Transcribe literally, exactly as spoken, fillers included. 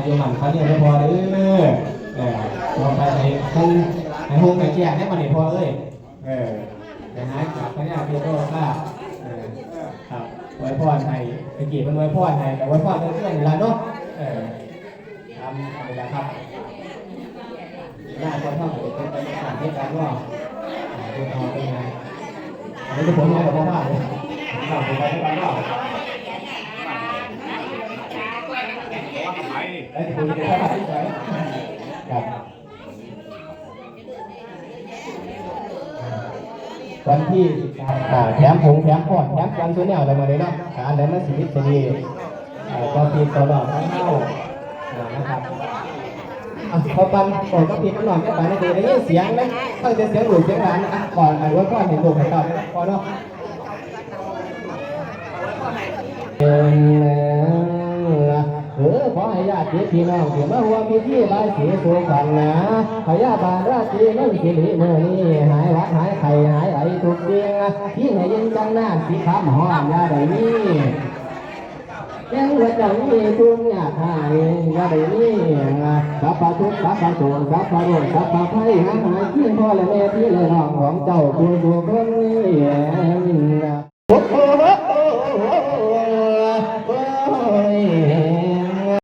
อยู่หมั่นเขาเนี่ยเด้อพ่อเด้อ เออ ต่อไปให้คนให้โฮมให้แก่ให้มันให้พ่อเอ้ย เออ ไปหาจากพญาเทพโลกา เออ ครับ อวยพรให้ ตะกี้มันอวยพรให้ ก็อวยพรเพื่อนๆนี่ล่ะเนาะ เออ ตามนี้ล่ะครับ หน้าคนเฮาก็เป็นไปตามเหตุการณ์เนาะ อ่า เป็นเอาเป็นไง อันนี้ผมมากับพ่อบ้านเลย ครับ ผมมากับพ่อบ้าน ไอ้ที่ผมจะได้ครับ วันที่ อ่า แถมผงแถมพอดแถมกันตัวแนวอะไรมาเลยเนาะ การอะไรมันสิวิตจะดี อ่า ต่อปีต่อรอบของเฮา อ่า นะครับ อ่ะ พอปันออกก็ปิดมันหน่อยก็ไปนะเดี๋ยวได้ยินเสียงนะ ฟังแต่เสียงลูกเสียงหลานนะ อ่ะ ก่อน อ่ะ อวยพรให้ลูกให้เต้าไปนะ พอเนาะ เออ ขอให้ญาติพี่น้องที่มาร่วมพิธีบายสีสู่ขวัญนะ พยาบาลราตรีเงินสิริมื้อนี้ หายหวัดหายไข้หายไอทุกสิ่ง ที่ให้ยินจังนาดสีคำหอมอย่าได้มี แจ้งว่าเจ้ามีทุกข์ยากหายอย่าได้มี สัพพะทุกข์สัพพะโศกสัพพะโรคสัพพะภัยหายหายเพียงพ่อและแม่พี่และน้องของเจ้าผู้ทุกคนนี้ พุทโธ